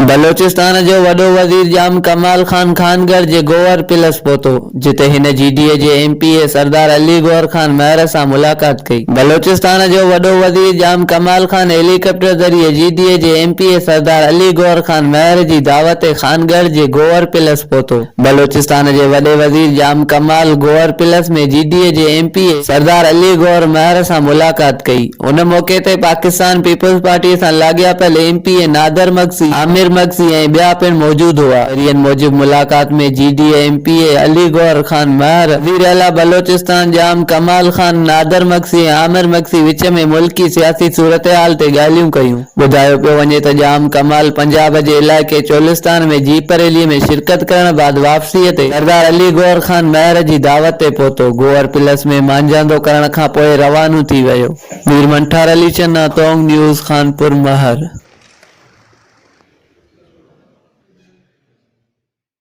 بلوچستان جو وڏو وزير ڄام ڪمال خان خانڳڙهه جي گوهر پلس پهتو، جتي هن جي ڊي اي جي M P A Sardar Ali Gohar Khan Mahar سان ملاقات ڪئي. بلوچستان جو وڏو وزير ڄام ڪمال خان هيليڪاپٽر ذريعي جي ڊي اي جي M P A Sardar Ali Gohar Khan Mahar جي دعوت تي خانڳڙهه جي گوهر پلس پهتو. بلوچستان جي وڏي وزير Jam Kamal Gohar palace ۾ G D A جي M P A Sardar Ali Gohar Mahar سان ملاقات ڪئي. ان موقعي تي پاڪستان پيپلز پارٽي سان لاڳاپيل M P A Nadir Magsi, Amir Magsi ۽ ٻيا پڻ موجود هئا. ذريعن موجب ملاقات ۾ G D A M P A Ali Gohar Khan Mahar, وزيراعليٰ بلوچستان ڄام ڪمال خان، نادر مگسي ۽ عامر مگسي وچ ۾ ملڪي سياسي صورتحال تي ڳالهيون ڪيون. ٻڌايو پيو وڃي ته ڄام ڪمال پنجاب جي علائقي چولستان ۾ جيپ ريلي ۾ شرڪت ڪرڻ بعد واپسيء تي سردار علي گوهر خان مهر جي دعوت تي پهتو، گوهر پلس ۾ مانجهاندو ڪرڻ کان پوء روانو ٿي ويو. مير منٺار علي چنا، تونگ نيوز، خانپور مهر.